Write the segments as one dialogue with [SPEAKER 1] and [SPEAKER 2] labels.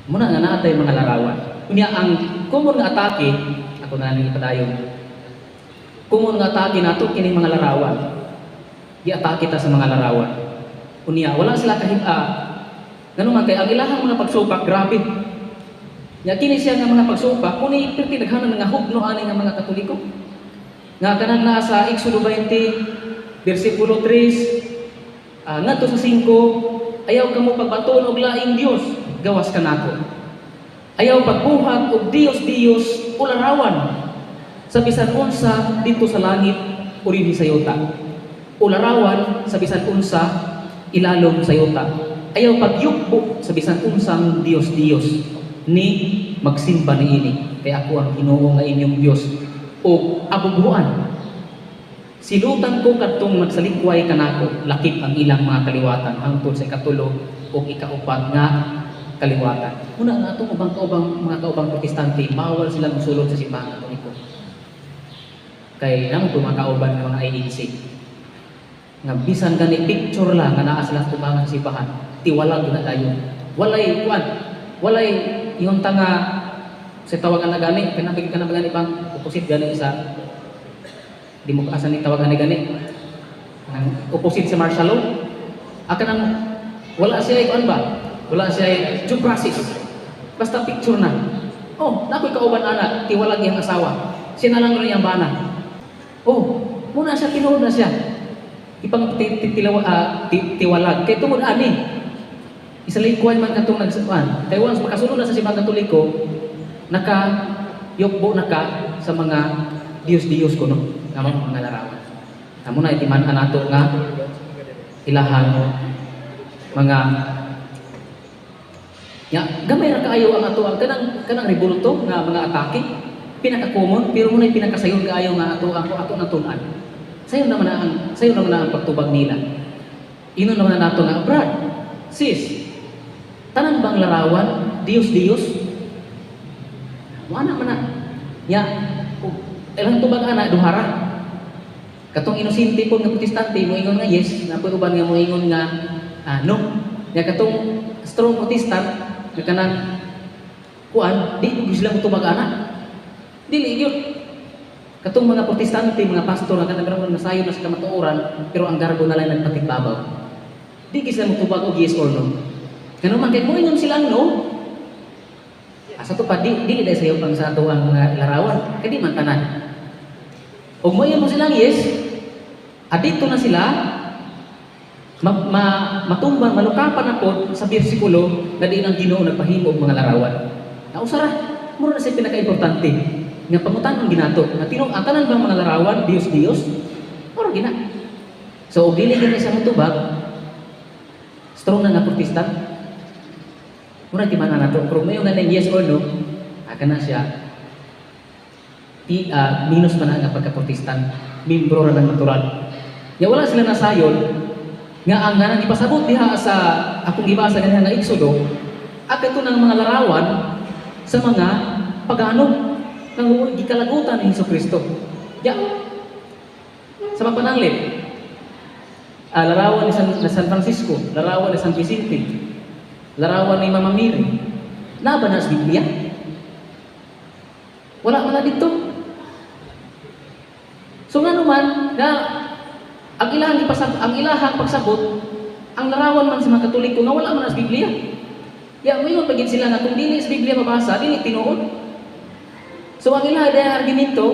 [SPEAKER 1] Muna nga naa tay mga larawan. Unya ang common nga atake, ako na lang ipadayon. Common nga atake nato kining mga larawan. Giatake ta sa mga larawan. Unya wala sila kahib-a. Ngano man kay ang ilahang mga pagsupak, grabe. Nya kini siya nga mga pagsupak, muni perti daghanan nga hugno ani nga mga Katoliko. Nga kanang naa sa Exodo 20 versikulo 3 ngadto sa 5, "Ayaw kamo pagbaton og laing Dios gawas kanako. Ayaw pagbuhat og Dios Dios o larawan sa bisan unsa didto sa langit o dinhi sa yuta o larawan sa bisan unsa ilalom sa yuta. Ayaw pagyukbo sa bisan unsang Dios Dios ni magsimba niini, kay ako ang Ginoo nga inyong Dios o abubuan. Silutan ko kadtong magsalikway kanako, lakip ang ilang mga kaliwatan hangtod sa ikatulo o ikaupat nga kaliwatan." Muna nga atong ubang kaubang, mga kaubang Protestante, bawal sila mosulod sa simbahan Katoliko. Kay namo po mga kauban nga mga INC nga bisan gani picture lang nga naa sila sa tubangan sa simbahan, tiwalag na dayon. Walay kuan, walay yung tanga sa tawagan na gani, kana gani bang opposite gani sa di mo asa ni tawagan ni gani ang opposite sa martial law, akan ang wala siya kuan ba, wala siya due process, basta picture na. Oh, nakoy kauban ana, tiwalag iyang asawa, siya na lang rin iyang bana. Oh, muna siya, tinuod na siya ipang tiwalag kay tungod ani isalikway man katong nagsuan kay once makasulod na sa simbahan Katoliko, naka yukbo na ka sa mga Diyos-Diyos kuno nga mga larawan. Amo na itiman nato nga ilahan mga. Ya, gamay ra kaayo ang ato ang kanang kanang rebulto nga mga atake, pinaka-common pero muna pinakasayon kaayo nga ato ang ato nang tun-an. Sayon naman na ang pagtubag nila. Ino naman na nato nga, "Brad, sis, tanan bang larawan Dios Dios?" Wala man na. Ya, ilang tubag ana duhara. Katong inosente po nga Protestante moingon nga yes, napoy uban nga moingon nga no. Ya, katong strong Protestant nga kanang kuan, di ko sila motubag ana. Dili gyud. Katong mga Protestante, mga pastor nga kanang meron nasayon na sa kamatuoran, pero ang garbo na lang nagpatigbabaw. Di gyud sila motubag og yes or no. Kano man kay moingon silang no, asa to pa di dili dai sayo pang sa ato ang mga larawan, kay di man tanan. Og moingon mo silang yes, adito na sila ma, ma, matumban, malukapan na po sa bersikulo na di ang Ginoo nagpahimo og mga larawan. Nausara, mura na siya pinaka-importante nga pangutanon ginato nga tinong ang tanan bang mga larawan Dios Dios? Ora gina. So og dili gina siya motubag, strong na nga Protestant. Mura di man na nato, pero mayo nga yes or no, aka na siya minus man na nga pagka-Protestant, membro ra ng natural. Ya, wala sila nasayon nga ang nga nang ipasabot diha sa akong gibasa ganina nga Exodo, ito ng mga larawan sa mga pagano nga gikalagutan ni Hesus Kristo. Ya, sa mapananglit, larawan ni San Francisco, larawan ni San Vicente, larawan ni Mama Mary. Naa ba na sa Biblia? Wala man na dito. So nga naman, nga ang ilahang pagsabot, ang larawan man sa mga Katoliko nga wala man na sa Biblia. Ya, moingon pa gid sila nga kung dili sa Biblia mabasa, dili tinuod. So ang ilaha dahil argumento,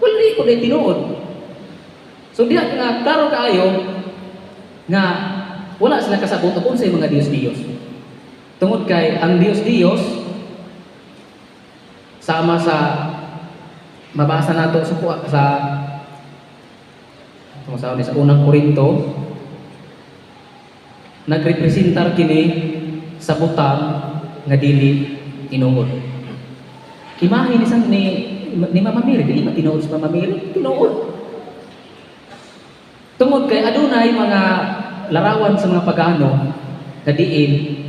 [SPEAKER 1] wala di ko dili tinuod. So diha nga klaro kaayo nga wala sila kasabot og unsay mga Diyos-Diyos. Tungod kay ang Diyos-Diyos, sama sa mabasa nato sa Unang Korinto, nagrepresentar kini sa butang nga dili tinuod. Imahe ni Mama Mary, dili man tinuod sa Mama Mary, tinuod. Tungod kay adunay mga larawan sa mga pagano nga diin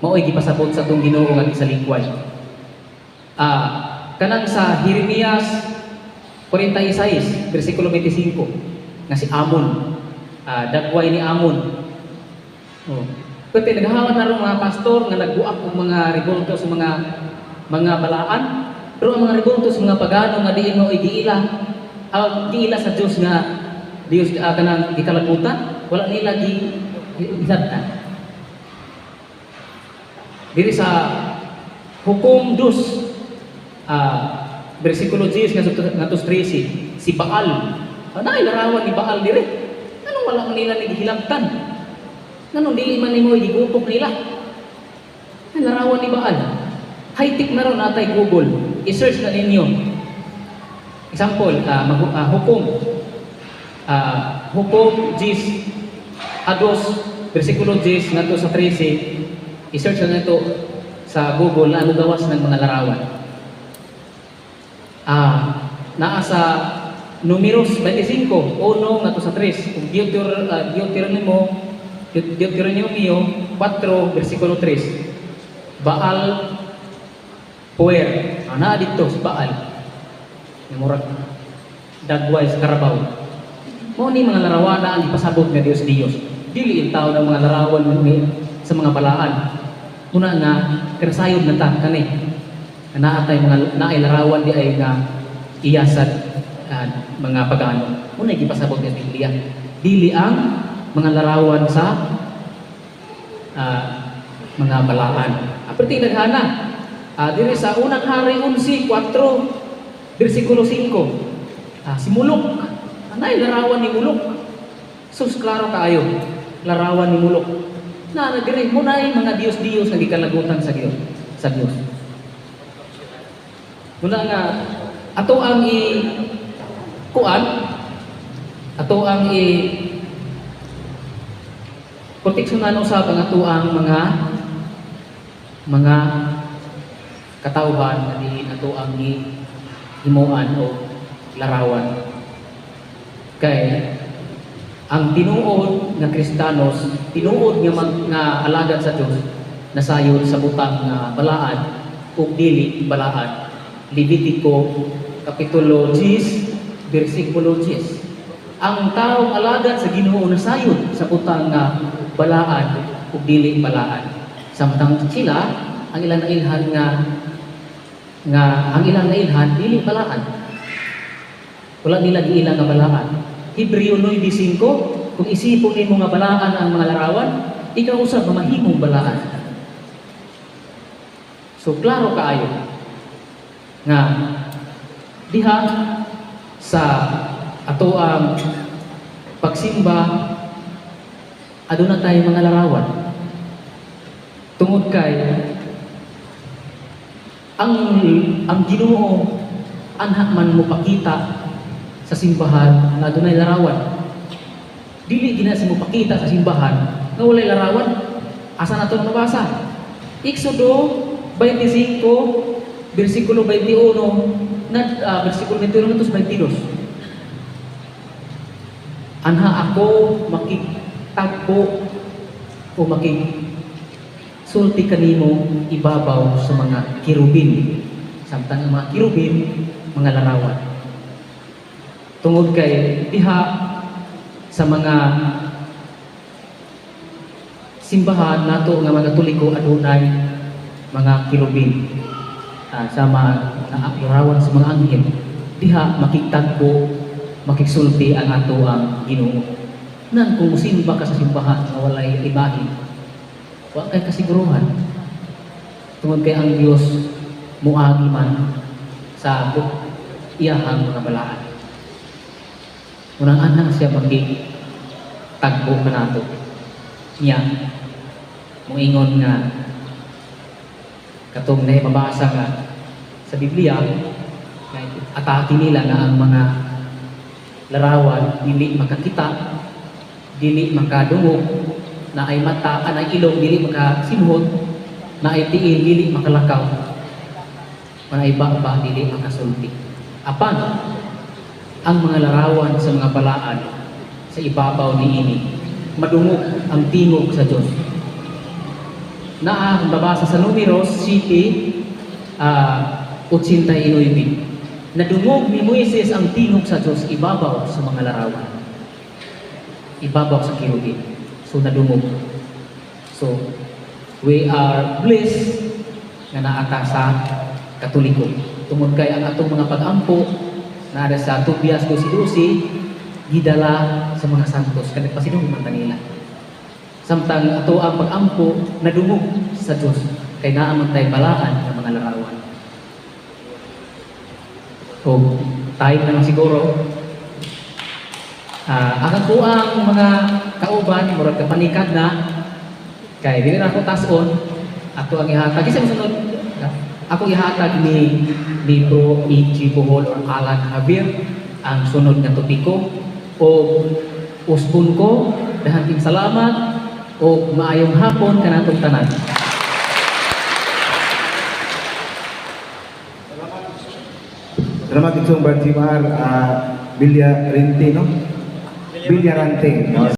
[SPEAKER 1] mao'y gipasabot sa atong Ginoo nga gisalikway. Kanang sa Jeremias 46 versikulo 25 nga si Amon, dagway ni Amon. Oh. Pati naghawan na ron mga pastor nga nagbuak og mga rebulto sa mga balaan. Pero ang mga rebulto sa mga pagano nga diin mo giila, ang giila sa Dios nga Dios kanang gikalagutan, wala nila gi hilabtan. Diri sa Hukom 2, versikulo 10 ngadto sa 13, si Baal. Ano ay larawan ni Baal dire? Anong wala man nila nagihilabtan? Nganong dili man nimo gigupok nila? Ang larawan ni Baal. High-tech na ron natay Google. I-search na ninyo. Example, hukom. Hukom 10 ados, versikulo 10 ngadto sa 13, i-search na nito sa Google na ano gawas ng mga larawan. Naa sa Numeros 25, 1 ngadto sa 3. Kung Deuteronomio 4, versikulo 3. Baal Peor. Naa dito si Baal. Yung murag dagway sa karabaw. Mao ni mga larawan na ang ipasabot nga Dios Dios. Dili intaw ng mga larawan sa mga balaan. Una nga kanasayod na ta kani. Nga naa tay mga naay larawan di ay nga iyasad mga pagano. Muna gipasabot nga Biblia. Dili ang mga larawan sa mga balaan. Perting daghana. Diri sa Unang Hari 11, 4, versikulo 5. Si Mulok. Anay larawan ni Mulok. Sus, klaro kaayo. Larawan ni Mulok. Na diri mo na mga Diyos-Diyos nga gikalagutan sa Dios, sa Dios. Muna nga ato ang i kuan, ato ang i proteksyonan usab ang ato ang mga katawhan nga diin ato ang himuan o larawan. Kay ang tinuod nga Kristanos, tinuod nga alagad sa Dios, nasayod sa butang nga balaan ug dili balaan. Levitico kapitulo 10 bersikulo 10. Ang taong alagad sa Ginoo nasayod sa butang nga balaan ug dili balaan. Samtang sila, ang ilang nailhan nga nga ang ilang nailhan dili balaan. Wala nila giila nga balaan. Hebreo 9:5, kung isipon nimo nga balaan ang mga larawan, ikaw usab mamahimong balaan. So klaro kaayo nga diha sa ato ang pagsimba, aduna tayo mga larawan. Tungod kay ang Ginoo anha man mo pakita sa simbahan nga adunay larawan. Dili gina sa mo pakita sa simbahan nga walay larawan. Asa nato na mabasa? Exodo 25 versikulo 21 na versikulo 21 ngadto sa 22. Anha ako makigtagbo o makigsulti kanimo ibabaw sa mga kirubin. Samtang ang mga kirubin, mga larawan. Tungod kay diha sa mga simbahan nato nga mga Katoliko, adunay mga kirubin sa mga larawan sa mga anghel. Diha makigtagbo, makigsulti ang ato ang Ginoo. Nan kung simba ka sa simbahan nga walay imahe, wa kay kasiguruhan. Tungod kay ang Dios muagi man sa iyahang mga balaan. Unang anha siya magi tagbo kanato. Niya moingon nga katong na mabasa nga sa Biblia nga atake nila nga ang mga larawan dili makakita, dili makadungog, naay mata, anay ilong, dili makasinhot, naay tiil, dili makalakaw, naay baba, dili makasulti. Apan ang mga larawan sa mga balaan sa ibabaw niini, madungog ang tingog sa Dios. Naa babasa sa Numeros 7, 89. Nadungog ni Moises ang tingog sa Dios ibabaw sa mga larawan. Ibabaw sa kerubin. So nadungog. So So, we are blessed nga naa ta sa Katoliko. Tungod kay ang atong mga pag-ampo naa sa Tobias 12:12, gidala sa mga santos kay nagpasidungog man ta nila. Samtang ato ang pag-ampo nadungog sa Dios kay naa man tay balaan nga mga larawan. O time na lang siguro. Ang ako ang mga kauban murag kapanikad na kay dili na ako tas-on. Ato ang ihatag isa mosunod, ako ihatag ni Bro E.G. Bohol or Alan Javier ang sunod nga topiko o usbon ko. Daghang salamat o maayong hapon kanatong tanan.
[SPEAKER 2] Salamat itong Brad Jimar, Villarente, no? Villarante. No?